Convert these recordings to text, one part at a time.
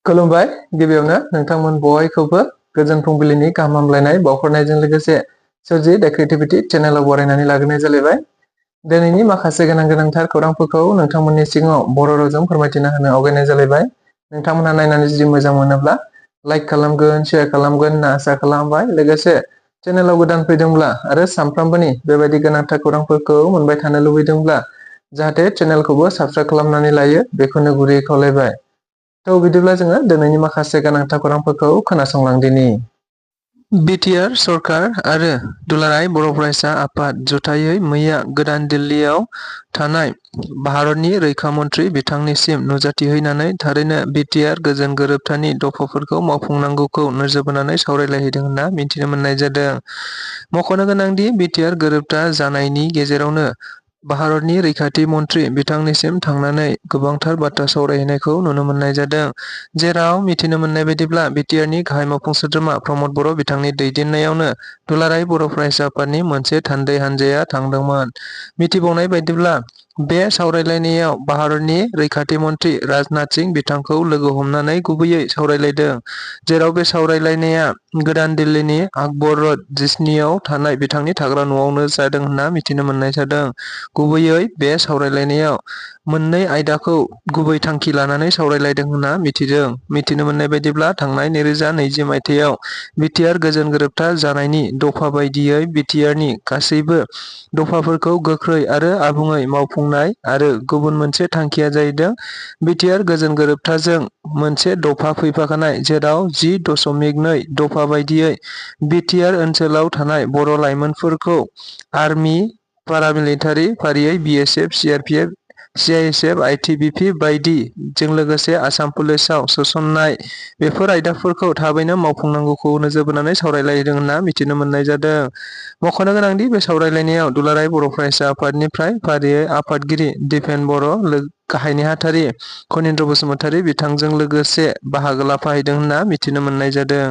खुलुमबाय। गिबियावनो नोंथांमोन बयखौबो गोजोन फुंबिलिनि गाहाम हामलायनाय बावहरनायजों लोगोसे सोरजि दा क्रिएटिभिटी चेनेलाव बरायनानै लाग्रोनाय जालायबाय। दिनैनि माखासे गोनांथार खौरांफोरखौ नोंथांमोननि सिगाङाव बर' रावजों फोरमायथिना होनो आवगायनाय जालायबाय। नोंथांमोनहा नायनानै जुदि मोजां मोनोब्ला लाइक खालामगोन, शेयार खालामगोन होनना आसा खालामबाय। लोगोसे चेनेलाव गोदान फैदोंब्ला आरो सानफ्रामबोनि बेबायदि गोनांथार खौरांफोरखौ मोनबाय थानो लुबैदोंब्ला जाहाथे चेनेलखौबो साबस्क्राइब खालामनानै लायो, बेखौनो गुरैयै खावलायबाय। बिदिब्ला जोङो दिनैनि माखासे गोनांथार खौरांफोरखौ खोनासंलांदिनि। बिटिआर सरकार आरो दुलाराय बर' फरायसा आफाद जुथायै मैया गोदान दिल्लीयाव थानाय भारतनि रैखा मन्थ्रि बिथांनिसिम नुजाथिहैनानै थारैनो बिटिआर गोजोन गोरोबथानि दफाफोरखौ मावफुंनांगौखौ नोजोर बोनानै सावरायलायहैदों होनना मिथिनो मोननाय जादों। मख'नो गोनांदि बिटिआर गोरोबथा जानायनि गेजेरावनो भारतनि रैखाथि मन्थ्रि बिथांनिसिम थांनानै गोबांथार बाथ्रा सावरायहैनायखौ नुनो मोननाय जादों। जेराव मिथिनो मोननाय बायदिब्ला बिटिआरनि गाहाय मावफुं सोद्रोमा प्रमद बर' बिथांनि दैदेननायावनो दुलाराय बर' फरायसा आफादनि मोनसे थान्दै हान्जाया थांदोंमोन। मिथिबावनाय बायदिब्ला बे सावरायलायनायाव भारतनि रैखाथि मन्थ्रि राजनाथ सिंह बिथांखौ लोगो हमनानै गुबैयै सावरायलायदों। जेराव बे सावरायलायनाया गोदान दिल्लीनि आकबर र'ड 12 आव थानाय बिथांनि थाग्रा न'आवनो जादों होनना मिथिनो मोननाय जादों। गुबैयै बे सावरायलायनायाव मोननै आयदाखौ गुबै थांखि लानानै सावरायलायदों होनना मिथिनो मोननाय बायदिब्ला थांनाय 2020 मायथाइयाव बिटिआर गोजोन गोरोबथा जानायनि दफा बायदियै बिटिआरनि गासैबो दफाफोरखौ गोख्रै आरो आबुङै मावफुंनाय आरो गुबुन मोनसे थांखिया जाहैदों बिटिआर गोजोन गोरोबथाजों मोनसे दफा फैफाखानाय, जेराव 10.2 दफा बायदियै बिटिआर ओनसोलाव थानाय बर' लाइमोनफोरखौ आर्मि, पारामिलिटारि फारियै बिएसएफ, सिआरपिएफ, सिआइएसएफ, आइटिबिपि बायदि जों लोगोसे आसाम पुलिसाव सोसननाय बेफोर आयदाफोरखौ थाबैनो मावफुंनांगौखौ नोजोर बोनानै सावरायलायदों होनना मिथिनो मोननाय जादों। मख'नो गोनांदि बे सावरायलायनायाव दुलाराय बर' फरायसा आफादनिफ्राय फारियै आफादगिरि दिपेन बर', गाहाय नेहाथारि खनीन्द्र बसुमतारी बिथांजों लोगोसे बाहागो लाफाहैदों होनना मिथिनो मोननाय जादों।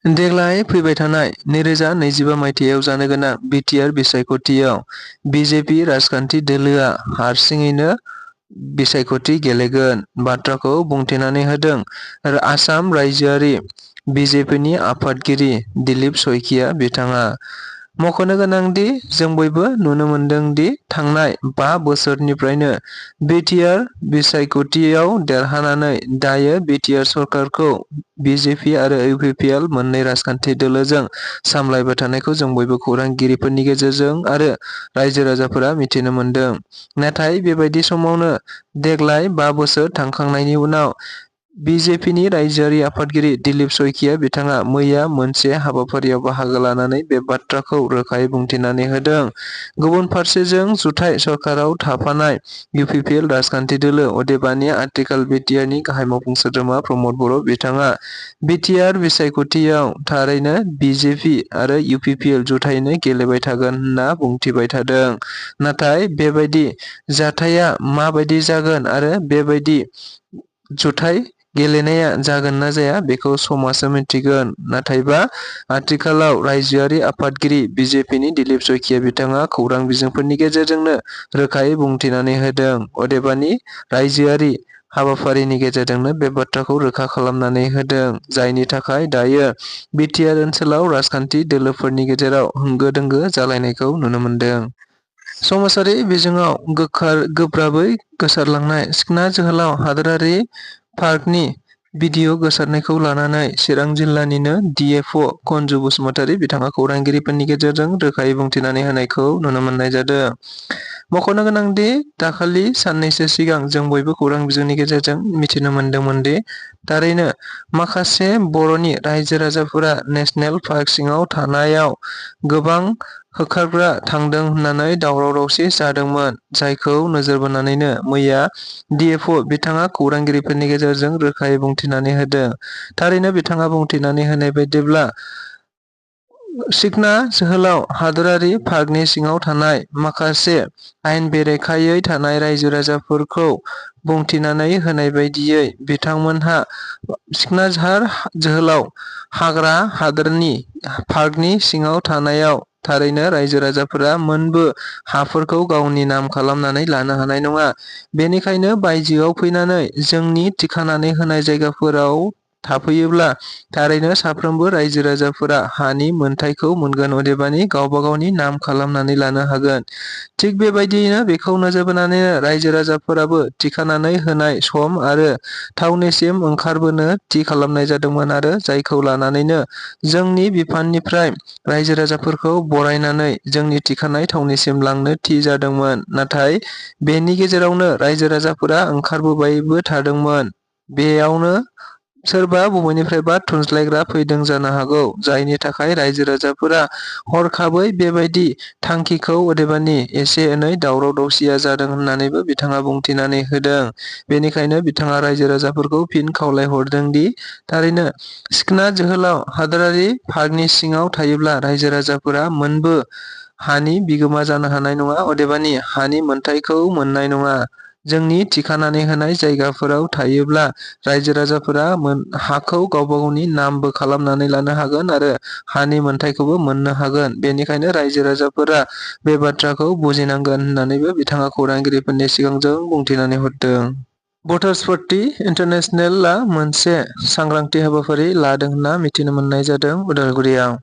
देग्लाय फैबाय थानाय 2025 मायथाइयाव जानो गोनां बिटिआर बिसायख'थियाव बिजेपि राजखान्थि दोलोआ हारसिङैनो बिसायख'थि गेलेगोन बाथ्राखौ बुंथिनानै होदों आसाम रायजोआरि बिजेपिनि आफादगिरि दिलीप शइकिया बिथाङा। मख'नो गोनांदि जों बयबो नुनो मोनदों दि थांनाय 5 बोसोरनिफ्रायनो बिटिआर बिसायख'थियाव देरहानानै दायो बिटिआर सरकारखौ बिजेपि आरो इउपिपिएल मोननै राजखान्थि दोलोजों सामलायबाय थानायखौ जों बयबो खौरांगिरिफोरनि गेजेरजों आरो रायजो राजाफोरा मिथिनो मोनदों। नाथाय बेबायदि समावनो देग्लाय 5 बोसोर थांखांनायनि उनाव बिजेपिनि रायजोआरि आफादगिरि दिलीप शइकिया बिथाङा मैया मोनसे हाबाफारियाव बाहागो लानानै बे बाथ्राखौ रोखायै बुंथिनानै होदों। गुबुन फारसेजों जुथाइ सरकाराव थाफानाय इउपिपिएल राजखान्थि दोलो, अदेबानि आथिखाल बिटिआरनि गाहाय मावफुं सोद्रोमा प्रमद बर' बिथाङा बिटिआर बिसायख'थियाव थारैनो बिजेपि आरो इउपिपिएल जुथायैनो गेलेबाय थागोन होनना बुंथिबाय थादों। नाथाय बेबायदि जाथाया माबायदि जागोन आरो बेबायदि जुथाइ गेलेनाया जागोन ना जाया बेखौ समासो मिन्थिगोन। नाथायबा आथिखालाव रायजोआरि आफादगिरि बिजेपिनि दिलीप शइकिया बिथाङा खौरां बिजोंफोरनि गेजेरजोंनो रोखायै बुंथिनानै होदों। अदेबानि रायजोआरि हाबाफारिनि गेजेरजोंनो बे बाथ्राखौ रोखा खालामनानै होदों। जायनि थाखाय दायो बिटिआर ओनसोलाव राजखान्थि दोलोफोरनि गेजेराव होंगो दोंगो जालायनायखौ नुनो मोनदों। समाजारि बिजोङाव गोब्राबै गोसारलांनाय सिखना जोहोलाव हादोरारि पार्कनि भिडिअ' गोसारनायखौ लानानै चिरां जिल्लानिनो डिएफअ कन्जु बसुमतारी बिथाङा खौरांगिरिफोरनि गेजेरजों रोखायै बुंथिनानै होनायखौ नुनो मोननाय जादों। मख'नो गोनांदि दाखालि साननैसो सिगां जों बयबो खौरां बिजोंनि गेजेरजों मिथिनो मोन्दोंमोन दि थारैनो माखासे बर'नि रायजो राजाफोरा नेशनेल पार्क सिङाव थानायाव गोबां होखारग्रा थांदों होननानै दावराव दावसि जादोंमोन। जायखौ नोजोर बोनानैनो मैया डिएफअ बिथाङा खौरांगिरिफोरनि गेजेरजों रोखायै बुंथिनानै होदों। थारैनो बिथाङा बुंथिनानै होनाय बायदिब्ला सिखना जोहोलाव हादोरारि पार्कनि सिङाव थानाय माखासे आयेन बेरेखायै थानाय रायजो राजाफोरखौ बुंथिनानै होनाय बायदियै बिथांमोनहा सिखना जोहोलाव हाग्रा हादोरनि पार्कनि सिङाव थानायाव थारैनो रायजो राजाफोरा मोनबो हाफोरखौ गावनि नाम खालामनानै लानो हानाय नङा। बेनिखायनो बायजोआव फैनानै जोंनि थिखानानै होनाय जायगाफोराव थाफैयोब्ला थारैनो साफ्रोमबो रायजो राजाफोरा हानि मोनथायखौ मोनगोन, अदेबानि गावबा गावनि नाम खालामनानै लानो हागोन। थिग बेबायदियैनो बेखौ नोजोर बोनानै रायजो राजाफोराबो थिखानानै होनाय सम आरो थावनिसिम ओंखारबोनो थि खालामनाय जादोंमोन आरो जायखौ लानानैनो जोंनि बिफाननिफ्राय रायजो राजाफोरखौ बरायनानै जोंनि थिखानाय थावनिसिम लांनो थि जादोंमोन। नाथाय बेनि गेजेरावनो रायजो राजाफोरा ओंखारबोबायबो थादोंमोन। बेयावनो सोरबा बबेनिफ्रायबा थुनज्लायग्रा फैदों जानो हागौ, जायनि थाखाय रायजो राजाफोरा हरखाबै बेबायदि थांखिखौ अदेबानि एसे एनै दावराव दावसिया जादों होननानैबो बिथाङा बुंथिनानै होदों। बेनिखायनो बिथाङा रायजो राजाफोरखौ फिन खावलायहरदों दि थारैनो सिखना जोहोलाव हादोरारि पार्कनि सिङाव थायोब्ला रायजो राजाफोरा मोनबो हानि बिगोमा जानो हानाय नङा, अदेबानि हानि मोनथायखौ मोननाय नङा। जोंनि थिखानानै होनाय जायगाफोराव थायोब्ला रायजो राजाफोरा हाखौ गावबा गावनि नामबो खालामनानै लानो हागोन आरो हानि मोनथायखौबो मोननो हागोन। बेनिखायनो रायजो राजाफोरा बे बाथ्राखौ बुजिनांगोन होननानैबो बिथाङा खौरांगिरिफोरनि सिगांजों बुंथिनानै हरदों। भटार्स पार्टी इन्टारनेशनेलआ मोनसे सांग्रांथि हाबाफारि लादों होनना मिथिनो मोननाय जादों। उदालगुरियाव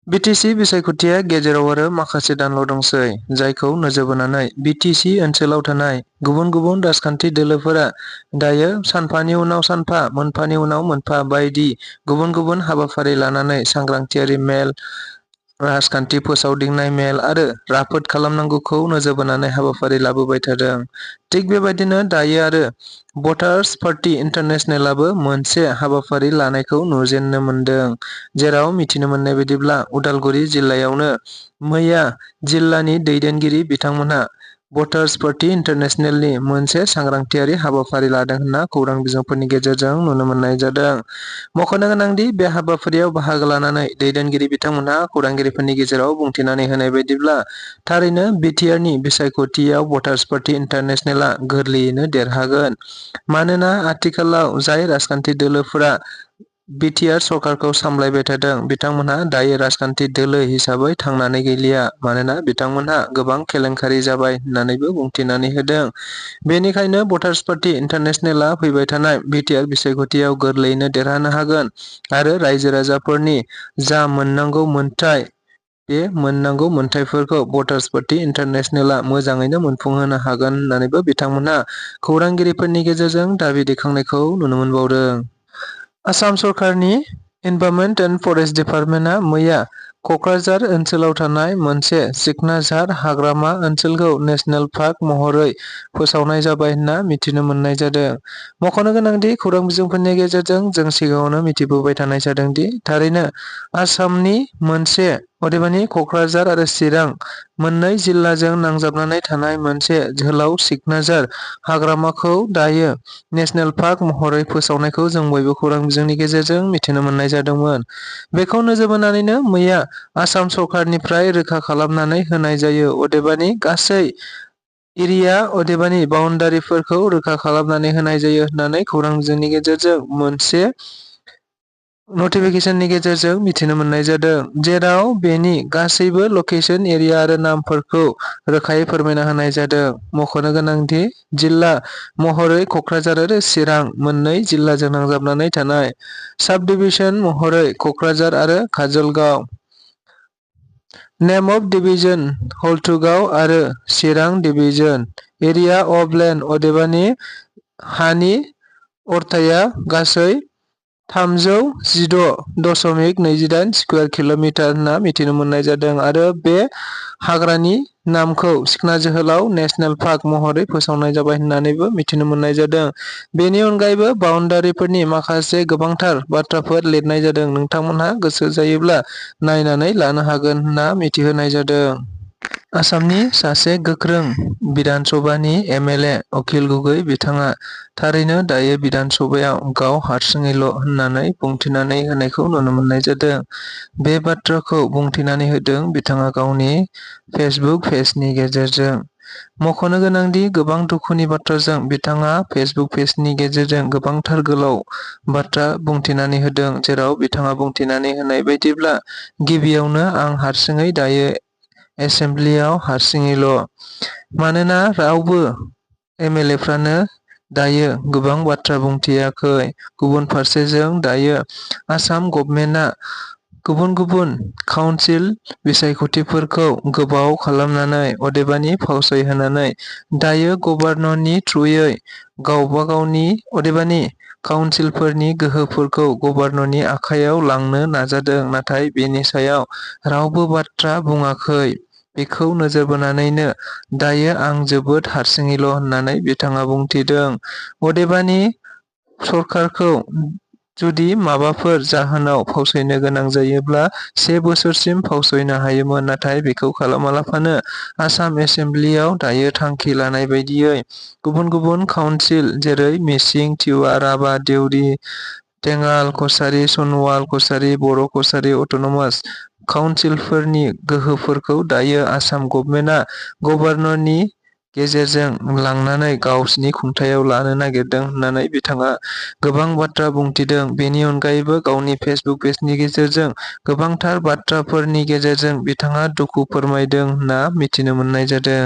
बिटिसि बिसायख'थिया गेजेराव आरो माखासे दानल' दंसै, जायखौ नोजोर बोनानै बिटिसि ओनसोलाव थानाय गुबुन गुबुन राजखान्थि दोलोफोरा दायो सानफानि उनाव सानफा, मोनफानि उनाव मोनफा बायदि गुबुन गुबुन हाबाफारि लानानै सांग्रांथियारि मेल, राजखान्थि फोसावदिंनाय मेल आरो राफोद खालामनांगौखौ नोजोर बोनानै हाबाफारि लाबोबाय थादों। थिग बेबायदिनो दायो आरो भटार्स पार्टी इन्टारनेशनेलआबो मोनसे हाबाफारि लानायखौ नुजेननो मोनदों, जेराव मिथिनो मोननाय बायदिब्ला उदालगुरि जिल्लायावनो मैया जिल्लानि दैदेनगिरि बिथांमोनहा भटार्स पार्टी इन्टारनेशनेलनि मोनसे सांग्रांथियारि हाबाफारि लादों होनना खौरां बिजोंफोरनि गेजेरजों नुनो मोननाय जादों। मख'नो गोनांदि बे हाबाफारियाव बाहागो लानानै दैदेनगिरि बिथांमोनहा खौरांगिरिफोरनि गेजेराव बुंथिनानै होनाय बायदिब्ला थारैनो बिटिआरनि बिसायख'थियाव भटार्स पार्टी इन्टारनेशनेलआ गोरलैयैनो देरहागोन। मानोना आथिखालाव जाय राजखान्थि दोलोफोरा बिटिआर सरकारखौ सामलायबाय थादों, बिथांमोनहा दायो राजखान्थि दोलो हिसाबै थांनानै गैलिया। मानोना बिथांमोनहा गोबां केलेंकारि जाबाय होननानैबो बुंथिनानै होदों। बेनिखायनो भटार्स पार्टी इन्टारनेशनेलआ फैबाय थानाय बिटिआर बिसायख'थियाव गोरलैयैनो देरहानो हागोन आरो रायजो राजाफोरनि जा मोननांगौ मोनथाय, बे मोननांगौ मोनथायफोरखौ भटार्स पार्टी इन्टारनेशनेलआ मोजाङैनो मोनफुंहोनो हागोन होननानैबो बिथांमोनहा खौरांगिरिफोरनि गेजेरजों दाबि दैखांनायखौ नुनो मोनबावदों। आसाम सरकारनि इनभारमेन्ट एन्ड फरेस्ट डिपार्टमेन्टआ मैया क'क्राझार ओनसोलाव थानाय मोनसे सिकनाझार हाग्रामा ओनसोलखौ नेशनेल पार्क महरै फोसावनाय जाबाय होनना मिथिनो मोननाय जादों। मख'नो गोनांदि खौरां बिजोंफोरनि गेजेरजों जों सिगाङावनो मिथिबोबाय थानाय जादोंदि थारैनो आसामनि मोनसे अदेबानि क'क्राझार आरो चिरां मोननै जिल्लाजों नांजाबनानै थानाय मोनसे जोहोलाव सिकनाझार हाग्रामाखौ दायो नेशनेल पार्क महरै फोसावनायखौ जों बयबो खौरां बिजोंनि गेजेरजों मिथिनो मोननाय जादोंमोन। बेखौ नोजोर बोनानैनो मैया आसाम सरकारनिफ्राय रोखा खालामनानै होनाय जायो, अदेबानि गासै एरिया अदेबानि बाउन्डारिफोरखौ रोखा खालामनानै होनाय जायो होननानै खौरां बिजोंनि गेजेरजों मोनसे नटिफिकेशननि गेजेरजों मिथिनो मोननाय जादों, जेराव बेनि गासैबो लकेशन, एरिया आरो नामफोरखौ रोखायै फोरमायना होनाय जादों। मख'नो गोनांदि जिल्ला महरै क'क्राझार आरो चिरां मोननै जिल्लाजों नांजाबनानै थानाय, साब डिभिजन महरै क'क्राझार आरो काजलगांव, नेम अफ डिभिजन हलथुगाव आरो चिरां डिभिजन, एरिया अफ लेन्ड अदेबानि हानि अरथाइया गासै 316.28 स्कुवेर किल'मिटार होनना मिथिनो मोननाय जादों आरो बे हाग्रानि नामखौ सिखना जोहोलाव नेशनेल पार्क महरै फोसावनाय जाबाय होननानैबो मिथिनो मोननाय जादों। बेनि अनगायैबो बाउन्डारिफोरनि माखासे गोबांथार बाथ्राफोर लिरनाय जादों, नोंथांमोनहा गोसो जायोब्ला नायनानै लानो हागोन होनना मिथिहोनाय जादों। आसामनि सासे गोख्रों बिधान सभानि एमएलए अखिल गगৈ बिथाङा थारैनो दायो बिधान सभायाव गाव हारसिङैल' होननानै बुंथिनानै होनायखौ नुनो मोननाय जादों। बे बाथ्राखौ बुंथिनानै होदों बिथाङा गावनि फेसबुक पेजनि गेजेरजों। मख'नो गोनांदि गोबां दुखुनि बाथ्राजों बिथाङा फेसबुक पेजनि गेजेरजों गोबांथार गोलाव बाथ्रा बुंथिनानै होदों, जेराव बिथाङा बुंथिनानै होनाय बायदिब्ला गिबियावनो आं हारसिङै दायो एसेम्बलियाव हारसिङैल', मानोना रावबो एमएलएफ्रानो दायो गोबां बाथ्रा बुंथियाखै। गुबुन फारसेजों दायो आसाम गभर्नमेन्टआ गुबुन गुबुन काउन्सिल बिसायख'थिफोरखौ गोबाव खालामनानै अदेबानि फावसयहोनानै दायो गभर्नरनि थ्रुयै गावबागावनि अदेबानि काउन्सिलफोरनि गोहोफोरखौ गभर्नरनि आखायाव लांनो नाजादों, नाथाय बेनि सायाव रावबो बाथ्रा बुङाखै। बेखौ नोजोर बोनानैनो दायो आं जोबोद हारसिङैल' होननानै बिथाङा बुंथिदों। अदेबानि सरकारखौ जुदि माबाफोर जाहोनाव फावसयनो गोनां जायोब्ला 1 बोसोरसिम फावसयनो हायोमोन, नाथाय बेखौ खालामालाफानो आसाम एसेम्बलियाव दायो थांखि लानाय बायदियै गुबुन गुबुन काउन्सिल जेरै मिसिं, टिवा, राभा, देउरि, टेङाल कछारी, सनवाल कछारी, बर' कछारी अट'नमास काउन्सिलफोरनि गोहोफोरखौ दायो आसाम गभर्नमेन्टआ गभर्नरनि गेजेरजों लांनानै गावसिनि खुंथायाव लानो नागिरदों होननानै बिथाङा गोबां बाथ्रा बुंथिदों। बेनि अनगायैबो गावनि फेसबुक पेजनि गेजेरजों गोबांथार बाथ्राफोरनि गेजेरजों बिथाङा दुखु फोरमायदों होनना मिथिनो मोननाय जादों।